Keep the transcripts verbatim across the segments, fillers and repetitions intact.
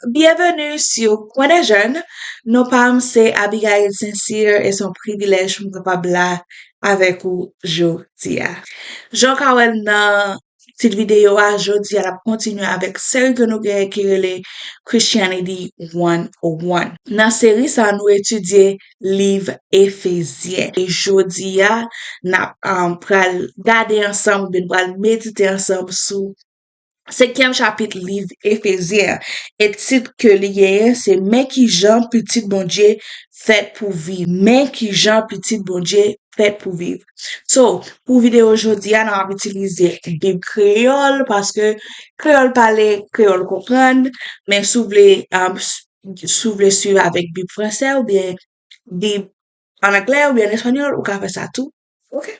Bienvenue sur Coin des Jeunes. Non pa m se Abigail Saint-Cyr e se yon privilèj pou m kapab la avèk ou jodi a. Jan w ka wè l nan tit videyo a, jodi a n ap kontinye avèk seri ke nou genyen ki rele Christianity one oh one. Nan seri sa a, nou etidye liv Efezyen. E jodi a, n ap, um, pral gade ansanm, oubyen n pral medite ansanm sou senkyèm chapit liv Efezyen an. E tit ke li genyen, se Men kijan pitit Bondye fèt pou viv. Men kijan pitit Bondye fèt pou viv. So, pou videyo jodi a, n ap itilize Bib kreyòl, paske kreyòl pale, kreyòl konprann, men si w vle, um, s-, si w vle swiv avèk Bib fransè oubyen Bib an anglè oubyen an espanyòl, ou ka fè sa tou. Ok?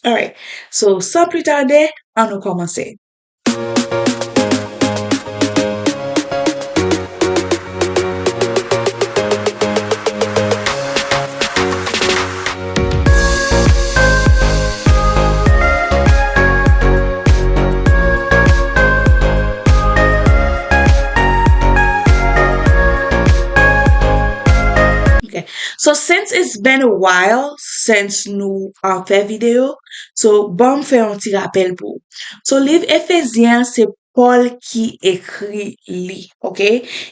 Alright. So, sans plus tarder, ann nou kòmanse. Ok. So, since it's been a while since nou, uh, fè videyo, so, ban m fè yon ti rapèl pou ou. So, liv Efezyen an, se Pòl ki ekri li, ok?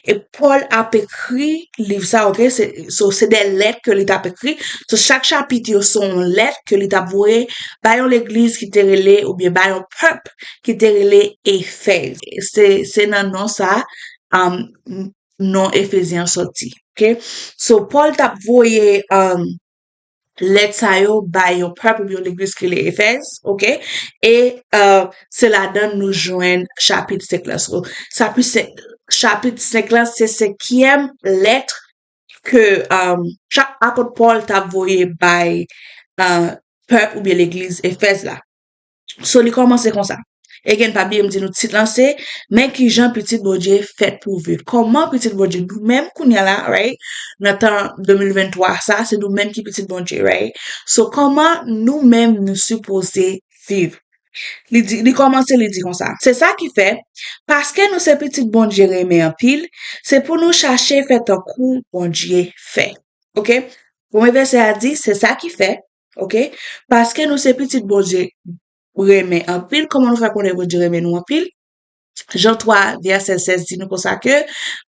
E Pòl ap ekri liv sa, ok? Se, so, se de lèt ke li t ap ekri. So, chak chapit yo se yon lèt ke li t ap voye bay yon legliz ki te rele, oubyen bay yon pèp ki te rele Efèz. Se, se nan non sa, um, non Efezyen an soti, ok? So, Pòl t ap voye, um, lèt sa yo bay yon pèp oubyen yon legliz ki rele Efèz, ok? E, uh, se ladan nou jwenn chapit senk la. So, chapit senk, chapit senk la, se senkyèm lèt ke, um, cha-, apot Pòl t ap voye bay, uh, pèp oubyen legliz Efèz la. So, li kòmanse konsa. Again, pa bliye m di nou tit lan se Men kijan pitit Bondye fèt pou viv. Kòman pitit Bondye, nou menm kounye a la, right? Nan tan de mil venntwa sa, se nou menm ki pitit Bondye, right? So, kòman nou menm nou sipoze viv? Li di, li kòmanse, li di konsa. Se sa ki fè, paske nou se pitit Bondye renmen anpil, se pou nou chache fè tankou Bondye fè. Ok? Premye vèsè a di, se sa ki fè, ok? Paske nou se pitit Bondye renmen anpil, kòman nou fè konnen Bondye renmen nou anpil? Jan twa, vèsè sèz di nou konsa ke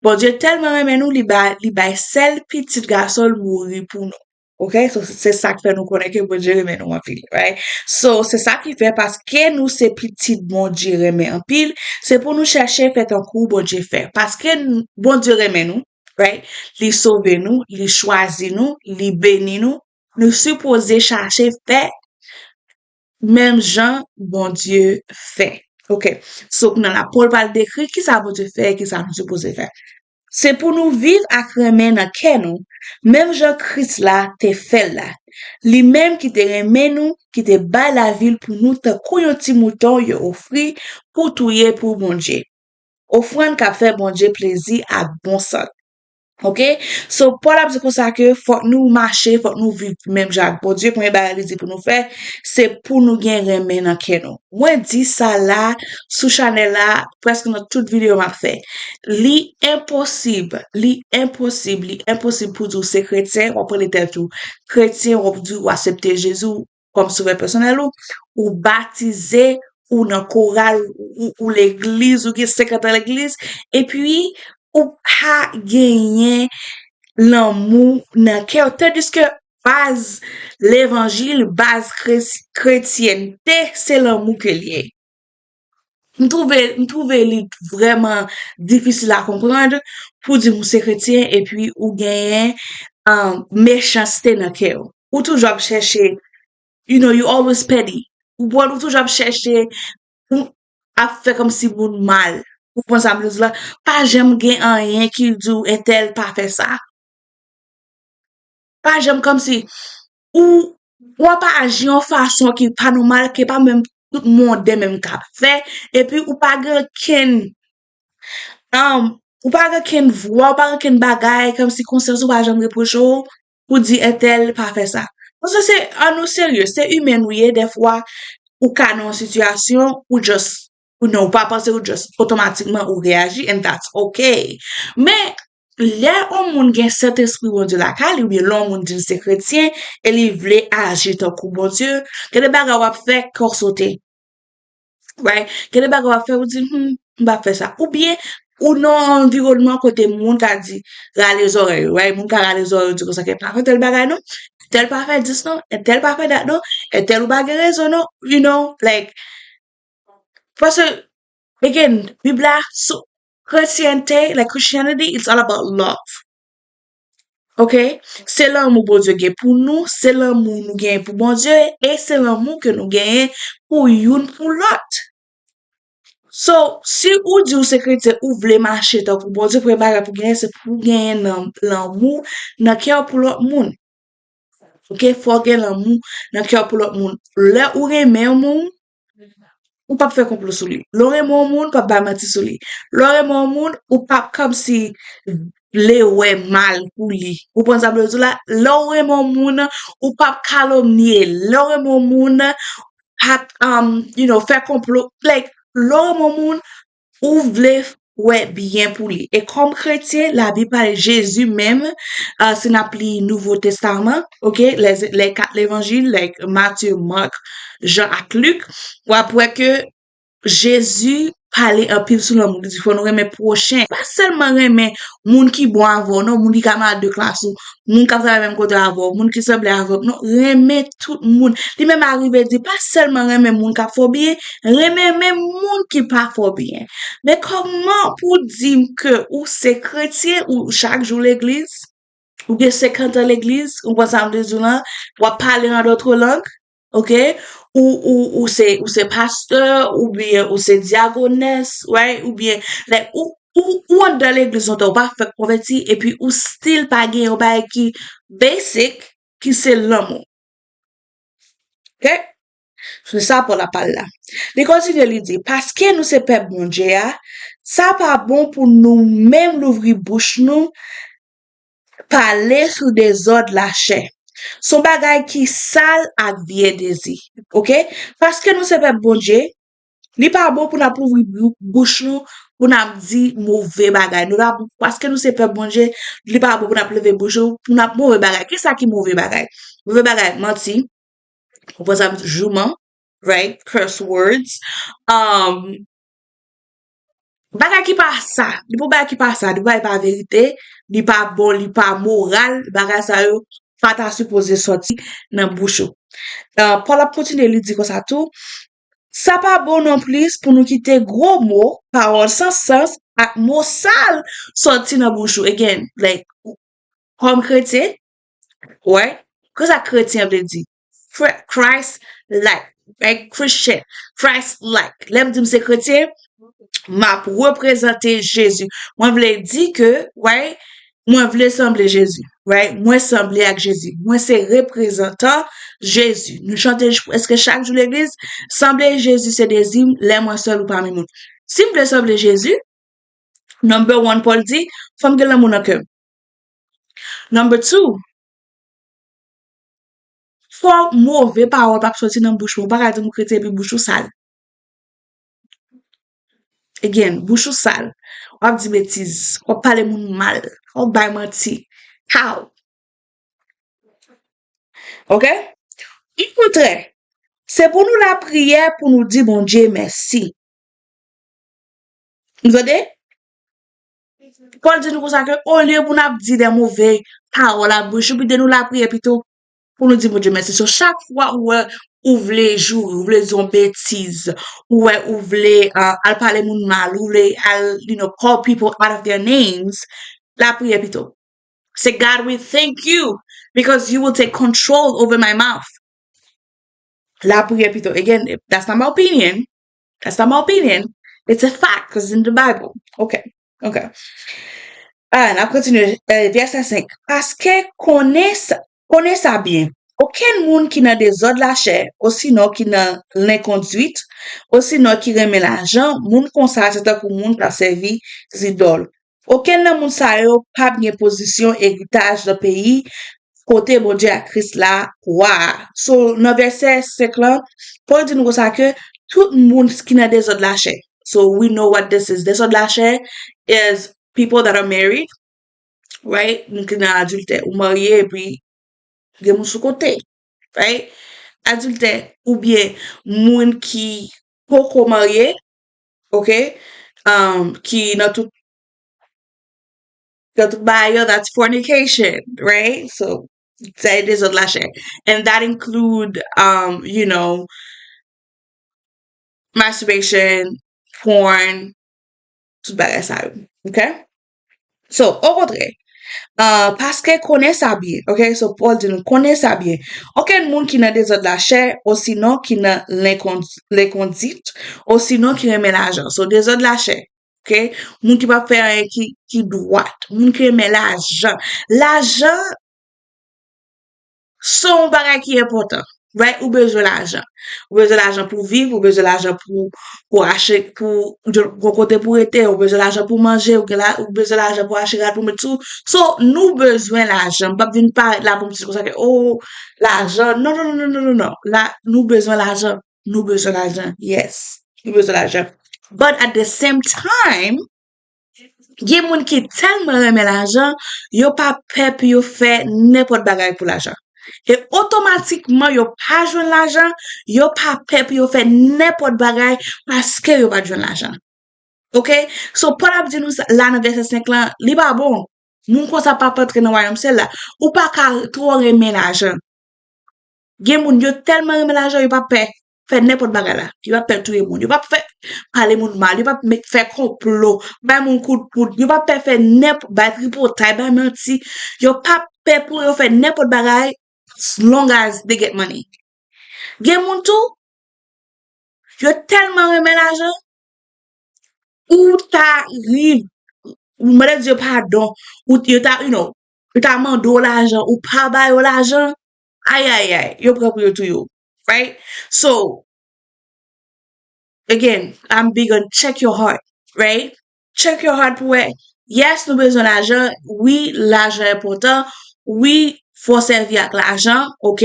Bondye tèlman renmen nou, li ba, li bay sèl pitit gason l mouri pou nou. Ok? So, se sa k fè nou konnen ke Bondye renmen nou anpil, right? So, se sa ki fè, paske nou se pitit Bondye renmen anpil, se pou nou chache fè tankou Bondye fè. Paske n-, Bondye renmen nou, right? Li sove nou, li chwazi nou, li beni nou. Nou sipoze chache fè menm jan Bondye fè. Ok. So, kounye a la, Pòl pral dekri kisa Bondye fè e kisa nou sipoze fè. Se pou nou viv ak renmen nan kè nou, menm jan Kris la te fè l la. Li menm ki te renmen nou, ki te bay lavi l pou nou tankou yon ti mouton yo ofri pou touye pou Bondye. Ofrann k ap fè Bondye plezi ak bon sant. Ok? So, Pòl ap di konsa ke fòk nou mache, fòk nou viv menm jan ak Bondye. Premye bagay li di pou nou fè, se pou nou gen renmen nan kè nou. Mwen di sa la, sou chanèl la, prèske nan tout videyo m ap fè. Li enposib, li enposib, li enposib pou di w se kretyen, w ap rele tèt ou kretyen, w ap di w aksepte Jezi, kòm sovè pèsonèl ou, ou batize, ou nan koral, ou, ou legliz, ou gen senkant an legliz, epi ou pa genyen lanmou nan kè w. Tandiske baz levanjil, baz kre-, kretyènte, se lanmou ke l ye. M twouve, m twouve li vrèman difisil a konprann pou di w se kretyen epi ou genyen, um, mechanste nan kè w. Ou toujou ap chèche, you know, you always petty. Ou konprann, ou toujou ap chèche, ou ap fè kòmsi moun mal. Ou konprann sa m vle di la? Pa janm gen anyen ki di w entèl pa fè sa. Pa janm kòmsi ou, w ap aji yon fason ki pa nòmal, ke pa menm tout monden menm k ap fè, epi ou pa gen okenn, um, ou pa gen okenn vwa, ou pa gen okenn bagay, kòmsi konsyans ou pa janm repwoche w pou di entèl pa fè sa. Paske se, an nou serye, se imen nou ye, dèfwa ou ka nan yon sitiyasyon, ou just Ou non, ou pa panse, ou just otomatikman ou reyaji, and that's okay. Men, lè yon moun gen Sentespri Bondye lakay li, oubyen lè yon moun di l se kretyen, e li vle aji tankou Bondye, gen de bagay w ap fè, kè w sote. Right? Gen de bagay w ap fè, ou di, hmm, m p ap fè sa. Oubyen, ou nan yon anviwònman kote moun ka di, rale zòrèy yo, right? Moun ka rale zòrèy yo, di konsa, ke pa fè tèl bagay non, tèl pa fè dis non, e tèl pa fè dat non, e tèl ou pa gen rezon non, you know, like, paske, again, Bib la, sou, kretyente, like, Christianity, it's all about love. Ok? Se lanmou Bondye gen pou nou, se lanmou nou genyen pou Bondye, e se lanmou ke nou genyen pou youn pou lòt. So, si ou di ou se kretyen, ou vle mache tankou Bondye, premye bagay pou genyen, se pou genyen nan, lanmou nan kè w pou lòt moun. Ok? Fò gen lanmou nan kè w pou lòt moun. Lè ou renmen yon moun, ou p ap fè konplo sou li. Lè w renmen yon moun, ou p ap bay manti sou li. Lè w renmen yon moun, ou p ap kòmsi vle wè mal pou li. Ou konprann sa m vle di w la? Lè w renmen yon moun, ou p ap kalomnye. Lè w renmen yon moun, ap, um, you know, fè konplo. Like, lè w renmen yon moun, ou vle wè byen pou li. E kòm kretyen, Labib pale, Jezi menm, uh, si n ap li Nouvo Testaman, ok, les, les quatre levanjil, like Matye, Mak, Jan ak Lik, w ap wè ke Jezi pale anpil sou lanmou. Li di fò nou renmen pwochen. Pa sèlman renmen moun ki bon avè w, non, moun ki kamarad de klas ou, moun k ap travay menm kote avè w, moun ki sanble avè w. Non, renmen tout moun. Li menm arive di, pa sèlman renmen moun k ap fè w byen, renmen menm moun ki pa fè w byen. Men kòman pou w di m ke ou se kretyen, ou chak jou legliz, ou gen senkant an legliz, ou konprann sa m vle di w lan, w ap pale an dòt lang, ok? Ou, ou, ou se, ou se pastè, oubyen ou se dyagonès, right? Oubyen, like, ou, ou, ou anndan legliz lontan, ou pa fèk konvèti, epi ou still pa gen yon bagay ki basic, ki se lanmou. Ok? Se sa Pòl ap pale la. Li kontinye, li di, paske nou se pèp Bondye a, sa pa bon pou nou menm louvri bouch nou, pale sou dezòd lachè. Se yon bagay ki sal ak vye dezi. Ok? Paske nou se pèp Bondye, li pa bon pou n ap louvri bou-, bouch nou, pou n ap di move bagay. Nou pa, paske nou se pèp Bondye, li pa bon pou n ap leve bouch nou, pou n ap move bagay. Kisa ki move bagay? Move bagay, manti, ou konprann sa, jouman, right? Curse words. Um, bagay ki pa sa, li pou bagay ki pa sa, li pou bagay pa verite, li pa bon, li pa moral, bagay sa yo pa ta sipoze sòti nan bouch ou. Uh, Pòl ap kontinye, li di konsa tou, sa pa bon non plis pou nou kite gwo mo, pawòl san sans, ak mo sal sòti nan bouch ou. Again, like, kòm kretyen, right? Kisa kretyen vle di? Christ like, right? Christian, Christ like. Lè m di m se kretyen, m ap reprezante Jezi. Mwen vle di ke, right, mwen vle sanble Jezi, right? Mwen sanble ak Jezi. Mwen se reprezantan Jezi. Nou chante prèske chak jou legliz, sanble Jezi se dezi m, lè mwen sèl ou pami moun. Si m vle sanble Jezi, number one, Pòl di, fò m gen lanmou nan kè m. Number two, fò move pawòl p ap sòti nan bouch mwen. Ou pa ka di m kretyen epi bouch ou sal. Again, bouch ou sal. W ap di betiz, w ap pale moun mal, w ap bay manti. How? Ok? Okontrè, se pou nou lapriyè pou nou di Bondye mèsi. Ou tande? Pòl di nou konsa ke olye pou n ap di de move pawòl ak bouch nou, pito nou lapriyè pito pou nou di Bondye mèsi. So, chak fwa ou wè ou vle joure, ou vle di yon betiz, ou wè ou vle, uh, al pale moun mal, ou vle al, you know, call people out of their names, lapriyè pito. Say, God, we thank you because you will take control over my mouth. Lapriyè pito. Again, that's not my opinion. That's not my opinion. It's a fact, 'cause it's in the Bible. Ok, ok. Ah, n ap kontinye. Eh, vèsè senk. Paske konnen sa, konnen sa byen. Okenn moun ki nan dezòd lachè, osinon ki nan lenkondwit, osinon ki renmen lajan, moun konsa se tankou moun k ap sèvi zidòl. Okenn nan moun sa yo p ap gen pozisyon eritaj nan peyi kote Bondye ak Kris la, wa a. So, nan vèsè senk lan, Pòl di nou konsa ke tout moun ki nan dezòd lachè, So we know what this is. Dezòd lachè is people that are married, right? Moun ki nan adiltè. Ou marye epi gen moun sou kote, right? Adiltè oubyen moun ki poko marye, ok? Um, ki nan tout, nan tout bagay yo, that's fornication, right? So, sa e dezòd lachè. And that include, um, you know, masturbation, porn, tout bagay sa yo, ok? So, okontrè, uh, paske konnen sa byen, ok? So, Pòl di nou, konnen sa byen. Okenn moun ki nan dezòd lachè, osinon ki nan lenkon-, lenkondit, osinon ki renmen lajan. So, dezòd lachè, ok? Moun ki pa fè anyen ki, ki dwat, moun ki renmen lajan. Lajan, se yon bagay ki enpòtan. Right? Ou bezwen lajan. Ou bezwen lajan pou viv, ou bezwen lajan pou, pou achte, pou, yon kote pou rete, ou bezwen lajan pou manje, ou gen la, ou bezwen lajan pou achte rad pou met sou. So, nou bezwen lajan. M p ap vin parèt la pou m di konsa ke, oh, lajan. Non, non, non, non, non, non, non. La, nou bezwen lajan. Nou bezwen lajan. Yes. Nou bezwen lajan. But at the same time, gen moun ki tèlman renmen lajan, yo pa pè pou yo fè nenpòt bagay pou lajan. E otomatikman, yo pa jwenn lajan, yo pa pè pou yo fè nenpòt bagay paske yo pa t jwenn lajan. Ok? So, Pòl ap di nou sa, la nan vèsè senk lan, li pa bon. Moun konsa p ap antre nan wayòm syèl la. Ou pa ka twò renmen lajan. Gen moun, yo tèlman renmen lajan, yo pa pè fè nenpòt bagay la. Yo pa pè touye moun. Yo pa pè pale moun mal. Yo pa pè fè konplo, bay moun kout poud. Yo pa pè fè nenpòt, bay tripotay, bay manti. Yo pa pè pou yo fè nenpòt bagay, as long as they get money. Gen moun tou, yo tèlman renmen lajan, ou ta rive, ou mande Dye padon, ou, yo ta, you know, yo ta mande w lajan, ou pa ba yo lajan, ayayay, yo pran pou yo touye w, right? So, again, I'm big on check your heart, right? Check your heart pou wè, yes, nou bezwen lajan, wi, lajan enpòtan, wi, fò sèvi ak lajan, ok?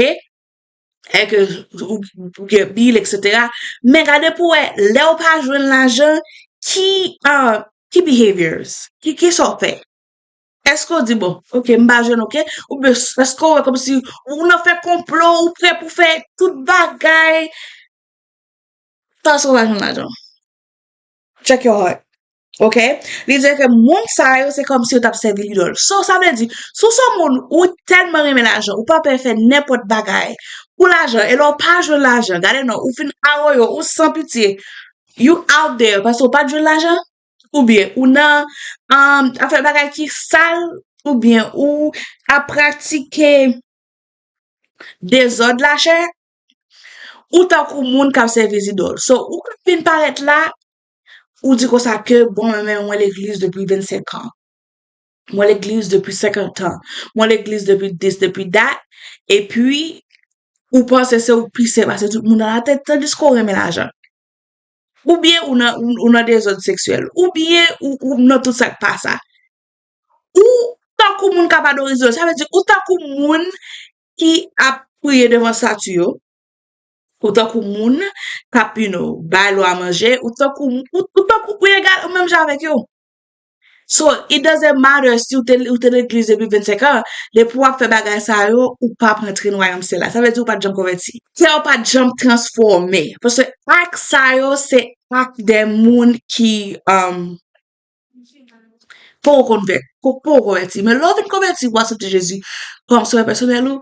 Èske ou, ou gen bil, etsetera. Men gade pou wè, lè w pa jwenn lajan, ki, ah, ki behaviors? Ki, ki sa w fè? Èske w di, bon, ok, m pa jwenn, ok? Oubyen èske w wè kòmsi ou nan fè konplo, ou prè pou fè tout bagay, paske w pa jwenn lajan? Check your heart. Ok? Li di ke moun sa yo, se kòmsi yo t ap sèvi lidòl. So, sa vle di, si w se yon moun ou tèlman renmen lajan, ou pa pè fè nenpòt bagay pou lajan, e lè w pa jwenn lajan, gade non, ou fin awoyo, ou san pitye, you out there, paske w pa t jwenn lajan, oubyen ou nan, um, ap fè bagay ki sal, oubyen ou ap pratike dezòd lachè, ou tankou moun k ap sèvi zidòl. So, ou ka vin parèt la, ou di konsa ke, bon, men mwen legliz depi vennsenk an. Mwen legliz depi senkant an. Mwen legliz depi dis, depi dat. Epi, ou panse se ou pi sen pase tout moun nan latè, tandiske w renmen lajan. Oubyen ou nan, ou, ou nan dezòd seksyèl. Oubyen ou, ou nan tout sa k pa sa. Ou tankou moun k ap adore zidòl. Sa vle di, ou tankou moun ki ap priye devan estati yo. Ou tankou moun k ap, you know, bay lwa manje. Ou tankou, ou, ou tankou, ou egal, ou menm jan avèk yo. So, it doesn't matter si ou te, ou te legliz depi vennsenk an, depi w ap fè bagay sa yo, ou p ap rantre nan wayòm syèl la. Sa vle di ou pa t janm konvèti. Kè w pa t janm transfòme. Paske ak sa yo, se ak de moun ki, um, poko konvè-, ko-, poko konvèti. Men lè w vin konvèti, w aksepte Jezi kòm sovè pèsonèl ou,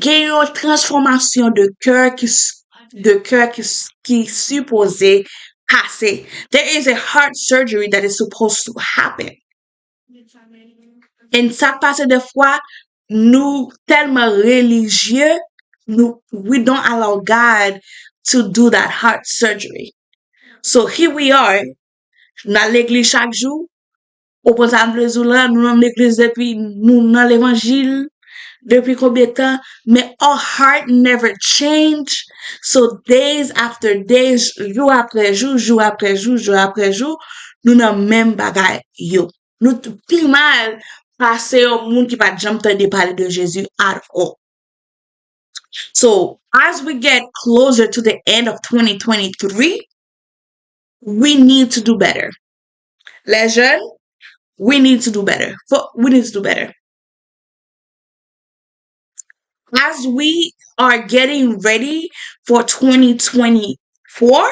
gen yon transfòmasyon de kè ki s-, de kè ki s-, ki sipoze pase. There is a heart surgery that is supposed to happen. And sa k pase defwa, nou tèlman relijye, nou, we don't allow God to do that heart surgery. So here we are, n al legliz chak jou, ou konprann sa m vle di w la, nou nan legliz depi, nou nan levanjil depi konbyen tan, men our heart never change. So days after days, jou apre jou, jou apre jou, jou apre jou, nou nan menm bagay yo. Nou t-, pi mal pase yon moun ki pa t janm tande pale de Jezi at all. So, as we get closer to the end of twenty twenty-three, We need to do better. Les jeunes, we need to do better. Fo, we need to do better. As we are getting ready for twenty twenty-four,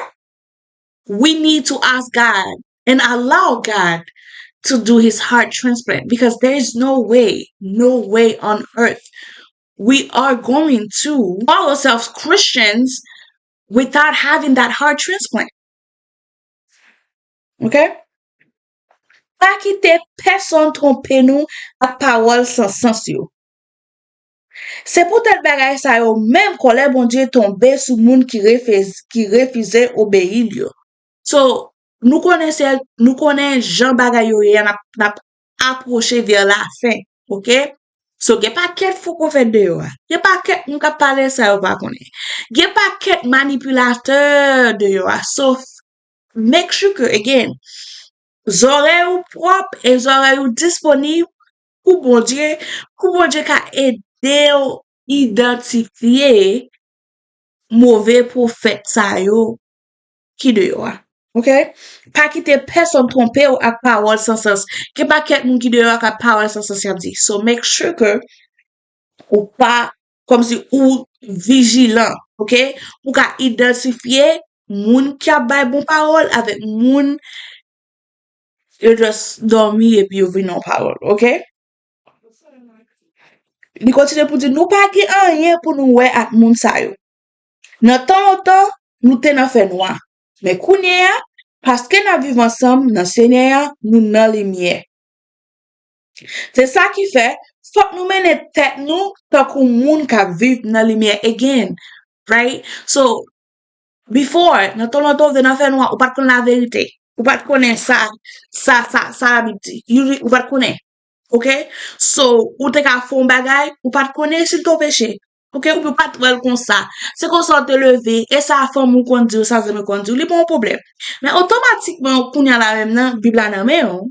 we need to ask God and allow God to do his heart transplant, because there is no way, no way on earth we are going to call ourselves Christians without having that heart transplant. Ok? Pa kite pèsonn twonpe nou ak pawòl san sans yo. Se poutèt bagay sa yo menm kòlè Bondye tonbe sou moun ki refiz-, ki refize obeyi l yo. So, nou konnen se, nou konnen jan bagay yo ye a, n ap, n ap apwoche vè lafen, ok? So, gen pakèt fo pwofèt deyò a. Gen pakèt moun k ap pale sa yo pa konnen. Gen pakèt manipilatè deyò a. So, make sure ke, again, zòrèy ou pwòp e zòrèy ou disponib pou Bondye, pou Bondye ka ede w idantifye move pwofèt sa yo ki deyò a. Ok? Pa kite pèsonn twonpe w ak pawòl san sans. Gen pakèt moun ki deyò ak pawòl san sans y ap di. So, make sure ke ou pa, kòmsi ou vijilan, ok? Ou ka idantifye moun ki ap bay bon pawòl avèk moun yo just dòmi epi yo vin yon pawòl, ok? Li kontinye pou di, nou pa gen anyen pou nou wè ak moun sa yo. Nan tan lontan, nou te nan fènwa. Men kounye a, paske n ap viv ansanm nan Senyè a, nou nan limyè. Se sa ki fè, fòk nou mennen tèt nou tankou moun k ap viv nan limyè again. Right? So, before, nan tan lontan, ou te nan fènwa, ou pa t konn laverite. Ou pa t konnen sa, sa, sa, sa Labib di. You, ou pa t konnen. Ok? So, ou te ka fè yon bagay, ou pa t konnen si l te yon peche. Ok? Ou pa t wè l konsa. Se konsa w te leve, e sa fanmi w konn di w, sa zanmi w konn di w, li pa yon pwoblèm. Men otomatikman, kounye a la menm nan, Bib la nan men w.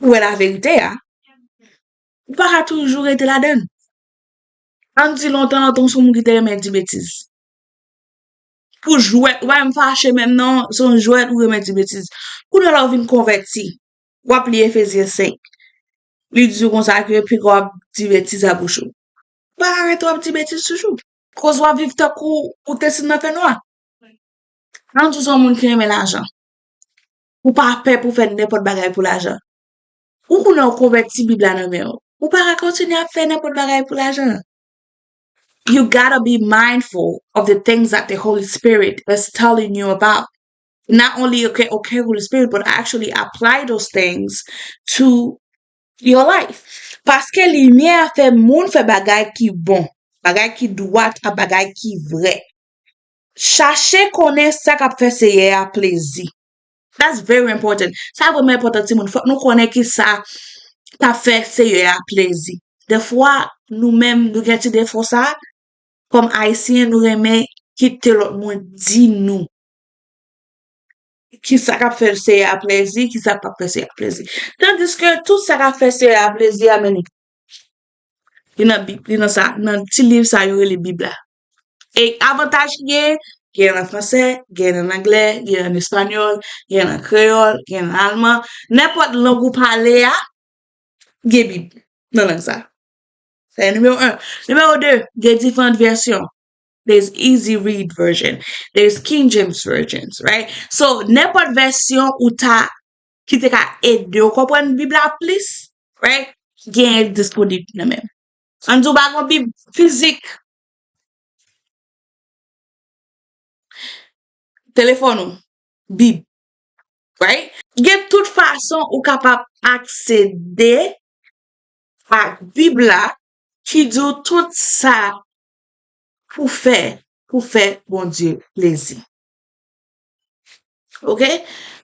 Ou wè laverite a. Ou pa ka toujou rete ladan l. Ann di lontan, lontan, se yon moun ki te renmen di betiz. Pou jwèt, ou pa menm fache menm non, se yon jwèt ou renmen di betiz. Kounye a la ou vin konvèti, w ap li Efezyen senk. Li di w konsa ke piga w ap di betiz a bouch ou. Ou pa ka rete w ap di betiz toujou. Koz w ap viv tankou ou te sot nan fènwa. Ann di w se yon moun ki renmen lajan. Ou pa pè pou fè nenpòt bagay pou lajan. Ou konnen w konvèti, Bib la nan men w. Ou pa ka kontinye ap fè nenpòt bagay pou lajan. You gotta be mindful of the things that the Holy Spirit is telling you about. Not only, okay, okay, Holy Spirit, but actually apply those things to your life. Paske limyè a fè moun fè bagay ki bon, bagay ki dwat ak bagay ki vrè. Chache konnen sa k ap fè Seyè a plezi. That's very important. Sa vrèman enpòtan, timoun. Fòk nou konnen ki sa k ap fè Seyè a plezi. Defwa, nou menm, nou gen ti defo sa. Kòm Ayisyen, nou renmen kite lòt moun di nou ki sa k ap fè Seyè a plezi, ki sa k p ap fè Seyè a plezi. Tandiske tout sa k ap fè Seyè a plezi a, men li, li nan Bib, li nan sa, nan ti liv sa yo rele Bib la. E avantaj ki gen, gen an fransè, gen an anglè, gen an espanyòl, gen an kreyòl, gen an alman. Nenpòt lang ou pale a, gen Bib nan lang sa. Sa se nimewo en. Nimewo de, gen diferan vèsyon. There's Easy Read version. There's King James versions, right? So, nenpòt vèsyon ou ta, ki te ka ede w konprann Bib la plis, right? Genyen disponib nan men. Ann di w pa gen Bib fizik. Telefòn ou, Bib. Right? Gen tout fason ou kapab aksede ak Bib la ki di w tout sa pou fè, pou fè Bondye plezi. Ok?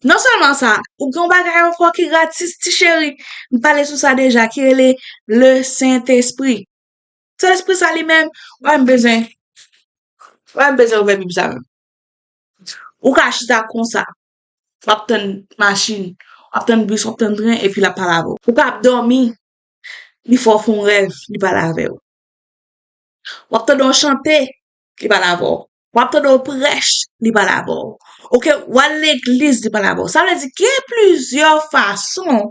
Non sèlman sa, ou gen yon bagay ankò ki gratis, ti cheri. M pale sou sa deja, ki rele le Sentespri. Sentespri sa li menm, w pa menm bezwen, w pa menm bezwen ouvè Bib sa menm. Ou ka chita konsa, w ap tann machin, w ap tann bis, w ap tann tren, epi l ap pale avè w. Ou ka ap dòmi, li fè w fè yon rèv, li pale avè w. W ap tande yon chante, li pale avè w. W ap tande yon prèch, li pale avè w. Oke, w al legliz, li pale avè w. Sa vle di gen plizyè fason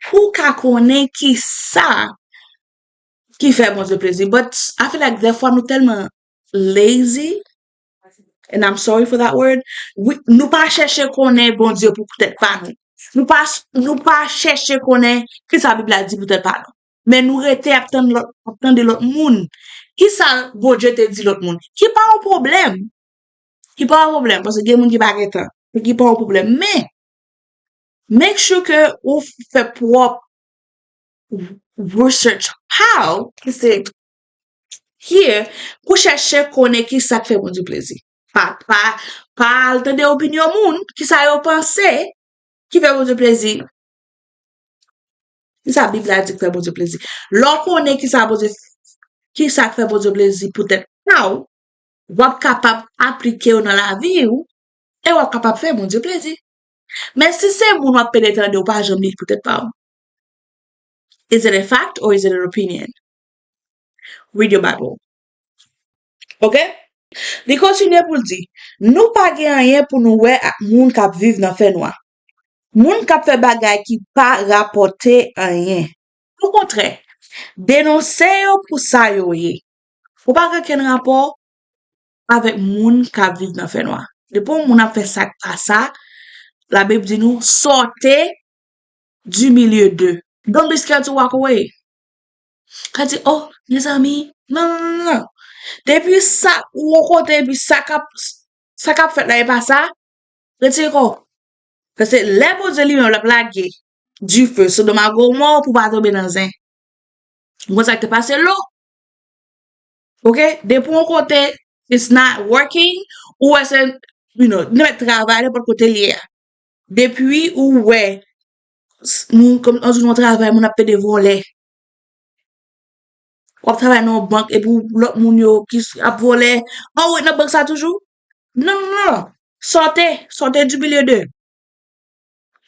pou w ka konnen ki sa ki fè Bondye plezi. But I feel like dèfwa nou tèlman lazy, and I'm sorry for that word, wi, nou pa chèche konnen Bondye pou tèt pa nou. Nou pa, nou pa chèche konnen ki sa Bib la di pou tèt pa nou. Men nou rete ap tann lòt, ap tande lòt moun. Ki sa Bondye te di lòt moun? Ki pa yon pwoblèm. Ki pa yon pwoblèm, paske gen moun ki pa gen tan. Ki pa yon pwoblèm. Men, make sure ke ou fè pwòp research. How? Ki se here, pou chèche konnen ki sa k fè Bondye plezi. Pa, pa, pa al tande opinyon moun, ki sa yo panse, ki fè Bondye plezi. Ki sa Bib la di k fè Bondye plezi. Lè w konnen ki sa Bondye, ki sa k fè Bondye plezi pou tèt pa w, w ap kapab aplike yo nan lavi w, e w ap kapab fè Bondye plezi. Men si se moun w ap pede tande, ou pa janm li pou tèt pa w. Is it a fact or is it an opinion? Read your Bible. Oke? Li kontinye pou l di, nou pa gen anyen pou nou wè ak moun k ap viv nan fènwa. Moun k ap fè bagay ki pa rapòte anyen. Okontrè, denonse yo pou sa yo ye. Ou pa gen okenn rapò avèk moun k ap viv nan fènwa. Depi yon moun ap fè sa k pa sa, Labib di nou, sortez du milieu d'eux. Don't be scared to walk away. Ka di, oh, mezanmi, non, non, non, non. Depi sa, ou yon kote, epi sa k ap, sa k ap fèt la, e pa sa, retire kò w. Paske lè Bondye li menm l ap lage dife Sodòm ak Gomò pou w pa tonbe nan zen. Ou konn sa k te pase Lo? Oke? Depi yon kote, it's not working, ou wè se, you know, nenpòt travay, nenpòt kote l ye a. Depi ou wè, s- moun, kòm, ann di w nan travay, moun ap pede vòlè. W ap travay nan yon bank, epi w- lòt moun yo ki s- ap vòlè, oh, ou ret nan bank sa toujou? Non, non, non. Sortez, sortez du milieu d'eux.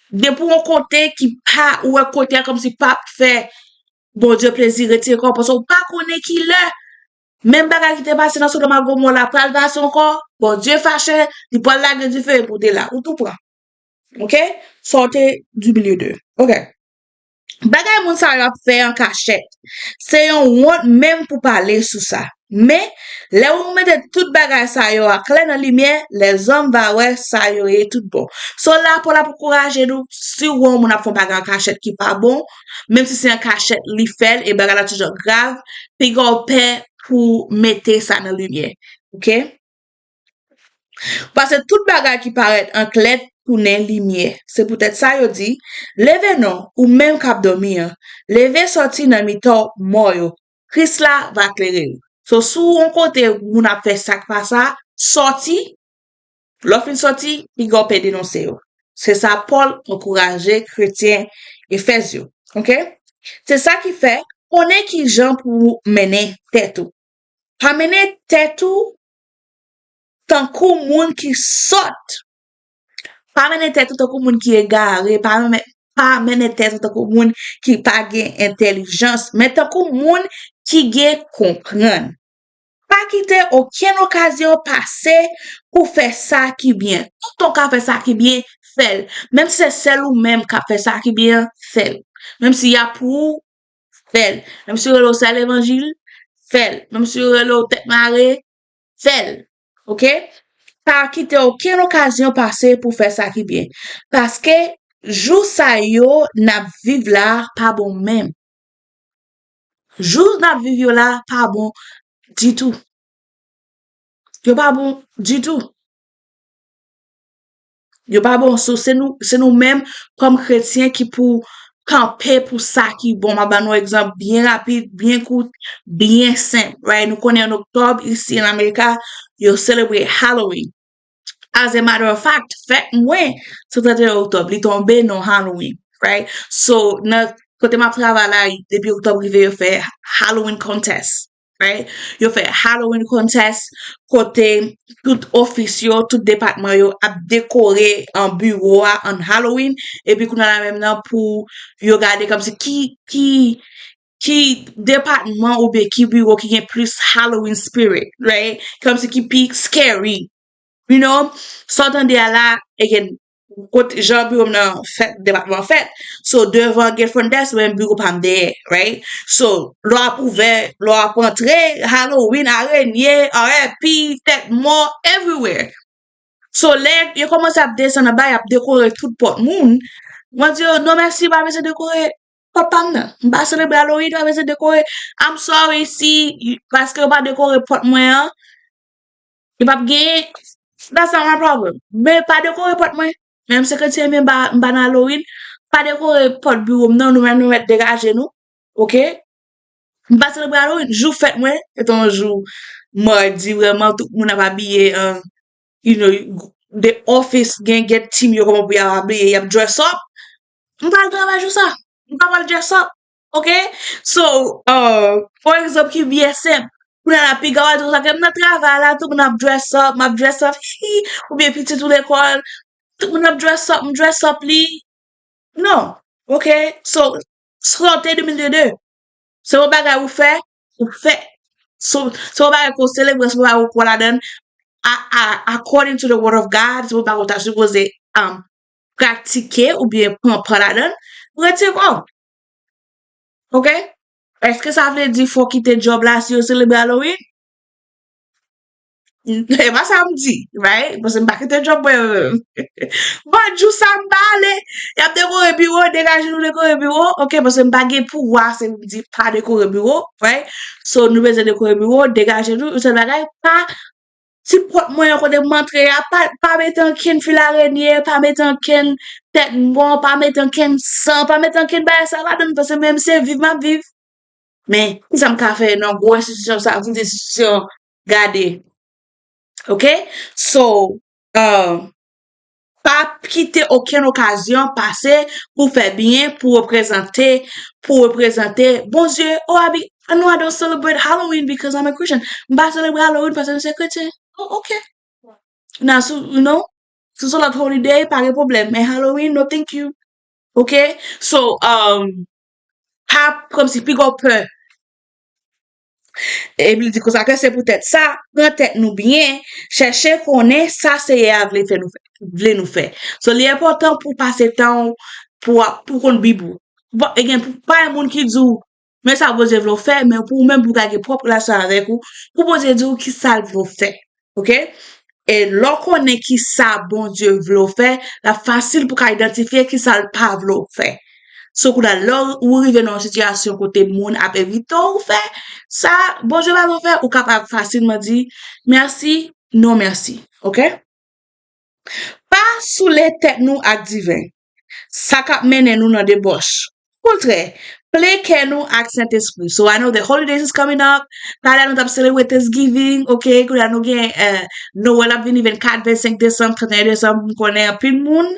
Depi w yon kote ki pa, ou wè kote a kòmsi p ap fè Bondye plezi, retire kò w, paske w pa konnen ki lè menm bagay ki te pase nan Sodòm ak Gomò la pral pase ankò, Bondye fache, li pral lage dife epi w te la, ou tou pran. Oke? Sortez du milieu d'eux. Oke. Bagay moun sa yo ap fè an kachèt, se yon wont menm pou pale sou sa. Men, lè ou mete tout bagay sa yo aklè nan limyè, lèzòm va wè sa yo ye tout bon. So, la, Pòl ap ankouraje nou, si w wè yon moun ap fè yon bagay an kachèt ki pa bon, menm si se an kachèt li fè l, e bagay la toujou grav, piga w pè pou mete sa nan limyè. Oke? Paske tout bagay ki parèt an klè tounen limyè. Se poutèt sa yo di, leve non, ou menm k ap dòmi an, leve sòti nan mitan mò yo, Kris la va klere w. So, si w yon kote moun ap fè sa k pa sa, sòti, lè w fin sòti, piga w pè denonse yo. Se sa Pòl ankouraje kretyen Efèz yo. Oke? Se sa ki fè, konnen ki jan pou w mennen tèt ou. Pa mennen tèt ou tankou moun ki sòt. Pa mennen tèt ou tankou moun ki egare. Pa mennen, pa mennen tèt ou tankou moun ki pa gen entèlijans, men tankou moun ki gen konprann. Pa kite okenn okazyon pase pou fè sa ki byen. Tout tan w ka fè sa ki byen, fè l. Menm si se sèl ou menm k ap fè sa ki byen an, fè l. Menm si y ap pou ou, fè l. Menm si yo rele w sè levanjil, fè l. Menm si yo rele w tèt mare, fè l. Oke? Pa kite okenn okazyon pase pou fè sa ki byen. Paske jou sa yo n ap viv la a pa bon menm. Jou n ap viv yo la a pa bon ditou. Yo pa bon ditou. Yo pa bon. So, se nou, se nou menm kòm kretyen ki pou kanpe pou sa ki bon. M ap ba nou egzanp byen rapid, byen kout, byen senp, right? Nou konnen an oktòb, isi an Amerika, yo celebrate Halloween. As a matter of fact, fèt mwen, se trannteyen oktòb, li tonbe nan Halloween, right? So, nan kote m ap travay la, depi oktòb rive, yo fè Halloween contest, right? Yo fè Halloween contest, kote tout ofis yo, tout depatman yo ap dekore an biwo a an Halloween, epi kounye a la menm nan pou yo gade kòmsi ki, ki, ki depatman oubyen ki biwo ki gen plis Halloween spirit, right? Kòmsi ki pi scary. You know, sa w tande a la, again, kot jan biwo m nan fèt, depatman fèt. So, devan gen front desk, mwen biwo pa m dèyè, right? So, lè w ap ouvè, lè w ap antre, Halloween, arenye, R I P, tèt mò, everywhere. So, lè yo kòmanse ap desann anba, y ap dekore tout pòt moun. Mwen di yo, "Non, mèsi, pa bezwen dekore pòt pa m nan. M pa selebre Halloween, pa bezwen dekore. I'm sorry si, paske yo pa dekore pòt mwen an, yo p ap genyen, that's not my problem. Men pa dekore pòt mwen. Men m se kretyen, men m pa, m pa nan Halloween. Pa dekore pòt biwo m nan, nou menm nou mèt degaje nou. Oke?" M pa selebre Halloween. Jou fèt mwen, se te yon jou madi, vrèman, tout moun ap abiye, um, you know, the office, gen, gen team yo kòman pou y ap abiye, y ap dress up. M pa al travay jou sa. M pa pral dress up. Oke? So, uh, for example, ki byen senp. Kounye a la, piga w a di w sa, ke m nan travay la, tout moun ap dress up, m ap dress up, hi, hi, oubyen pitit ou lekòl, tout moun ap dress up, m dress up li. Non. Oke? So, sote de mil vennde. Se yon bagay ou fè, ou fè. So, se yon bagay ke w selebre, se yon bagay ou kwè ladan, a, a, according to the word of God, se yon bagay ou ta sipoze, um, pratike oubyen pran pa ladan, retire kò w. Oke? Èske sa vle di fò w kite djòb la si yo selebre Halloween? E pa sa m di, right? Paske m pa kite djòb mwen menm. Bon, jou sa m pa ale. Y ap dekore biwo, degaje nou dekore biwo, oke? Paske m pa gen pouvwa, se m di pa dekore biwo, right? So, nou bezwen dekore biwo, degaje nou, yon sèl bagay, pa ti pòt mwen an kote m antre a, pa, pa mete ankenn fil arenye, pa mete ankenn tèt mò, pa mete ankenn san, pa mete ankenn bagay sa ladan, paske menm se viv m ap viv. Men, kisa m ka fè nan gwo enstitisyon sa, vin enstitisyon gade. Oke? So, uh, pa kite okenn okazyon pase pou fè byen, pou reprezante, pou reprezante Bondye. Oh, I be, I know I don't celebrate Halloween because I'm a Christian. M pa selebre Halloween paske m se kretyen. Oh, oke. Nan sou, you know, sou se lòt holiday, pa gen pwoblèm. Men Halloween, no thank you. Oke? So, um, pa kòmsi piga w pè. E Bib di konsa ke se poutèt sa, pran tèt nou byen, chèche konnen sa Seyè a vle fè nou fè, vle nou fè. So, li enpòtan pou w pase tan w pou w ap, pou w konn Bib ou. Bon, e gen pou, pa gen moun ki di w, men sa Bondye vle w fè, men pou ou menm pou w ka gen pwòp relasyon avèk ou, pou Bondye di w ki sa l vle w fè. Oke? E lè w konnen ki sa Bondye vle w fè, l ap fasil pou w ka idantifye ki sa l pa vle w fè. So, kounye a, lè w rive nan yon sitiyasyon kote moun ap envite w fè sa Bondye pa vle w fè, ou kapab fasilman di, "Mèsi, non mèsi." Oke? Pa soule tèt nou ak diven. Sa k ap mennen nou nan debòch. Okontrè, plen kè nou ak Sentespri. So, I know the holidays is coming up. Talè nou t ap selebre Thanksgiving, oke? Kounye a nou gen, eh, Nwèl ap vini vennkat, vennsenk desanm, trannteyen desanm. M konnen anpil moun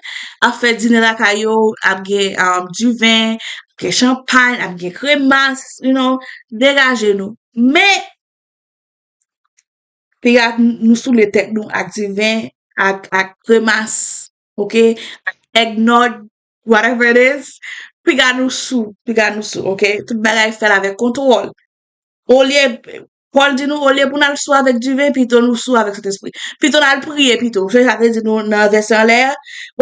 ap fè dine lakay yo, ap gen, um, diven, ap gen chanpay, ap gen kremas, you know, degaje nou. Men, piga nou soule tèt nou ak diven, ak, ak kremas, oke? Ak eggnog, whatever it is, piga nou sou, piga nou sou, oke? Tout bagay fè l avèk kontwòl. Olye, Pòl di nou, olye pou n al sou avèk diven, pito nou sou avèk Sentespri. Pito n al priye pito. Se sa te di nou nan vèsè anlè a.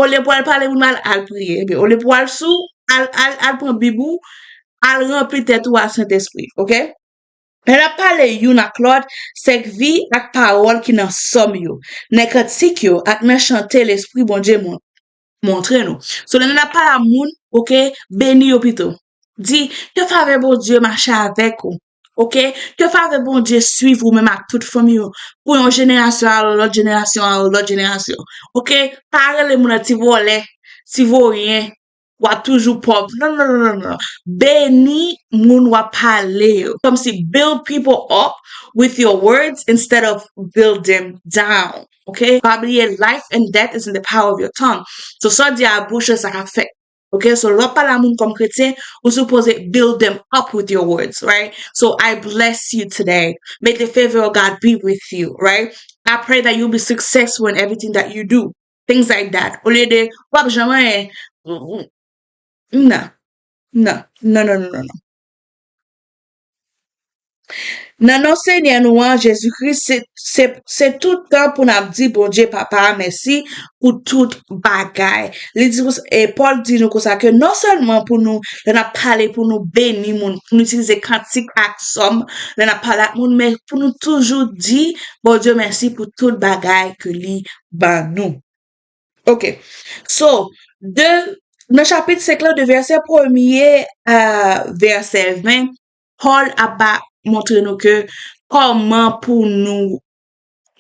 Olye pou al pale moun mal, al priye. Ebyen, olye pou al sou, al, al, al pran Bib ou, al ranpli tèt ou ak Sentespri, oke? Lè n ap pale youn ak lòt, sèvi ak pawòl ki nan sòm yo, nan kantik yo ak nan chante Lespri Bondye mon-, montre nou. So, lè n ap pale a moun, oke, beni yo pito. Di, ke favè Bondye mache avèk ou, oke? Ke favè Bondye swiv ou menm ak tout fanmi ou, pou yon jenerasyon al lòt jenerasyon al lòt jenerasyon, oke? Pa rele moun nan ti vòlè, ti voryen, w ap toujou pòv. Non, non, non, non, non. Beni moun w ap pale yo. Kòmsi build people up with your words instead of build them down. Ok? Pa bliye, life and death is in the power of your tongue. So, sa w di a bouch ou, sa k ap fèt. Ok? So, lè w ap pale a moun kòm kretyen, ou sipoze build them up with your words, right? So, I bless you today. May the favor of God be with you, right? I pray that you'll be successful in everything that you do. Things like that. Olye de, w ap janm anyen. Non. Non. Non, non, non, non, non. Nan non Senyè nou an, Jezi Kris, se, se, se tout tan pou n ap di Bondye Papa a mèsi pou tout bagay. Li di, e Pòl di nou konsa ke non sèlman pou nou, lè n ap pale pou nou beni moun, pou nou itilize kantik ak sòm, lè n ap pale ak moun, men pou nou toujou di Bondye mèsi pou tout bagay ke li ban nou. Ok. So, de, nan chapit senk lan, de vèsè premye a vèsè ven, Pòl ap ba montre nou ke kòman pou nou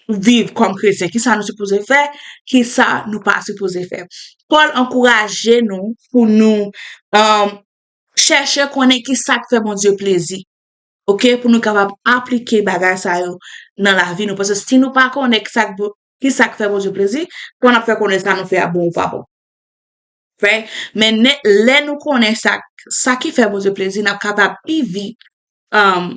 viv kòm kretyen, kisa nou sipoze fè, kisa nou pa sipoze fè. Pòl ankouraje nou pou nou um, chèche konnen kisa k fè Bondye plezi. Ok, pou nou kapab aplike bagay sa yo nan lavi nou. Paske si nou pa konnen kisa k, kisa k fè Bondye plezi, kòman n ap fè konnen sa nou fè a bon ou pa bon? Right? Men lè nou konnen sa, sa ki fè Bondye plezi, n ap kapab pi vit um,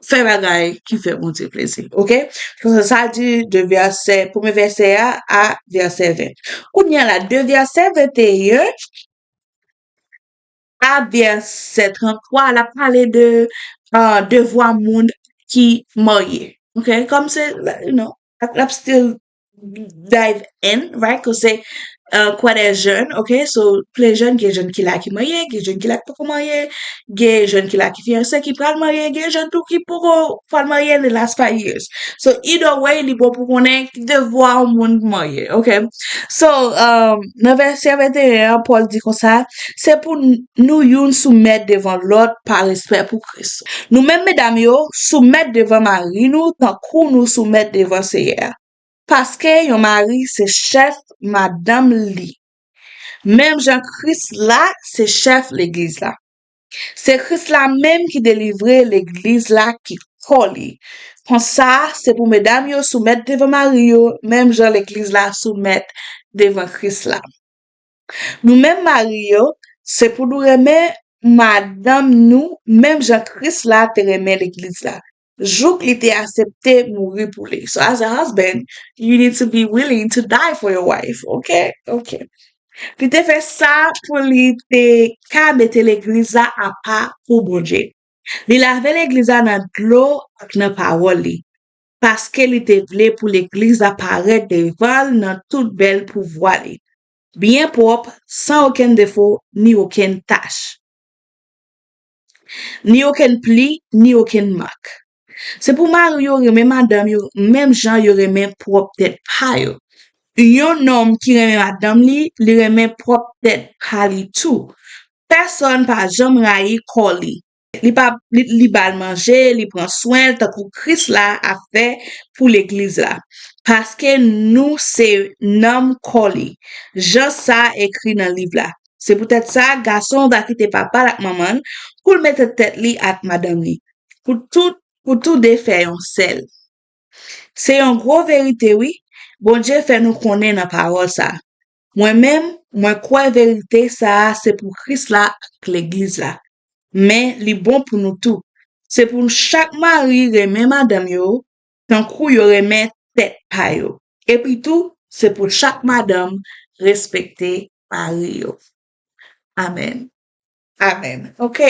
fè bagay ki fè Bondye plezi. Ok? Se sa di de vèsè, premye vèsè a a vèsè ven. Kounye a la, de vèsè venteyen a vèsè tranntwa, l ap pale de uh, devwa moun ki marye. Ok? Kòm se, you know, l ap still dive in, right? Kote se uh, kwè de jèn, ok? So, plen jèn, gen jèn ki la ki marye, gen jèn ki la ki poko marye, gen jèn ki la ki fiyanse, ki pral marye, gen jèn tou ki poko pral marye in the last five years. So, either way, li bon pou konnen ki devwa yon moun marye, ok? So, um, nan vèsè venteyen an, Pòl di konsa, se pou nou youn soumèt devan lòt pa respè pou Kris. Nou menm medam yo, soumèt devan mari nou, tankou nou soumèt devan Seyè a. Paske yon mari se chèf madanm li, menm jan Kris la se chèf legliz la. Se Kris la menm ki delivre legliz la ki kò li. Konsa, se pou medam yo soumèt devan mari yo, menm jan legliz la soumèt devan Kris la. Nou menm mari yo, se pou nou renmen madanm nou, menm jan Kris la te renmen legliz la, jouk li te aksepte mouri pou li. So, as a husband, you need to be willing to die for your wife, ok? Ok. Li te fè sa pou li te ka mete legliz la apa pou Bondye. Li lave legliz la nan dlo ak nan pawòl li, paske li te vle pou legliz la parèt devan l nan tout bèl pouvwa li, byen pwòp, san okenn defo ni okenn tach, ni okenn pli, ni okenn mak. Se pou mari yo renmen madanm yo menm jan yo renmen pwòp tèt pa yo. Yon nonm ki renmen madanm li, li renmen pwòp tèt pa li tou. Pèsonn pa janm rayi kò li. Li pa li, li ba l manje, li pran swen l tankou Kris la ap fè pou legliz la. Paske nou se nanm kò li, jan sa ekri nan liv la. Se poutèt sa, gason va kite papa l ak manman l pou l mete tèt li ak madanm li, pou tout, pou toude fè yon sèl. Se yon gwo verite, wi. Bondye fè nou konnen nan pawòl sa a. Mwen menm, mwen kwè verite sa a se pou Kris la ak legliz la. Men, li bon pou nou tou. Se pou chak mari renmen madanm yo, tankou yo renmen tèt pa yo. Epi tou, se pou chak madanm respekte mari yo. Amèn. Amèn. Ok.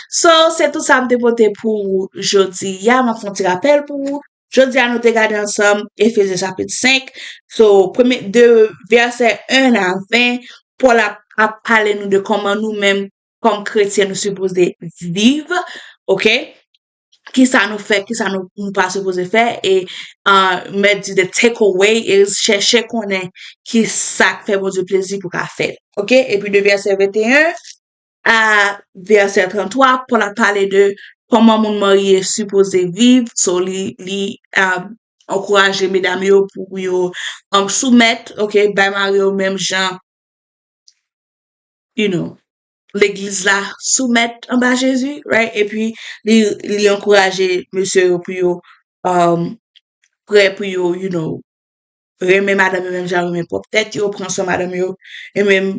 So, se tout sa m te pote pou ou jodi a. M ap fè yon ti rapèl pou ou. Jodi a, nou te gade ansanm Efezyen chapit senk. So, premye, de vèsè en a ven, Pòl ap, ap pale nou de kòman nou menm, kòm kretyen, nou sipoze viv. Ok? Kisa nou fè, kisa nou, nou pa sipoze fè, e uh, mèt di the takeaway is chèche konnen ki sa k fè Bondye plezi pou ka fè l. Ok? Epi de vèsè venteyen a vèsè tranntwa, Pòl ap pale de kòman moun marye sipoze viv, so li, li uh, ankouraje medam yo pou yo um, soumèt, ok, bay mari yo menm jan you know, legliz la soumèt anba Jezi, right? Epi li, li ankouraje mesye yo pou yo um, prè pou yo, you know, renmen madanm yo menm jan renmen pwòp tèt yo, pran swen madanm yo, e menm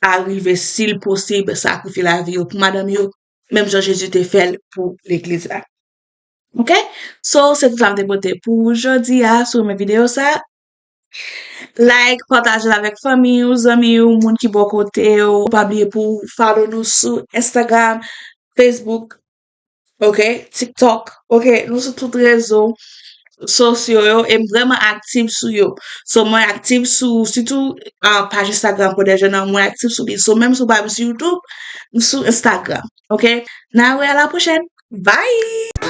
arive, si l posib, sakrifye lavi yo pou madanm yo, menm jan Jezi te fè l pou legliz la. Ok? So, se tout sa m te pote pou ou jodi a. Si w renmen videyo sa, like, pataje l avèk fanmi w, zanmi w, moun ki bò kote w. Pa bliye pou w follow nou sou Instagram, Facebook, Ok, TikTok, ok, nou sou tout rezo sosyo yo, e m vrèman aktif sou yo. So, mwen aktif sou, sitou, ah, paj Instagram Kò Dèjèn an, mwen aktif sou li. So, menm si w pa m sou YouTube, m sou Instagram, ok? N a wè a la pwochèn. Bye!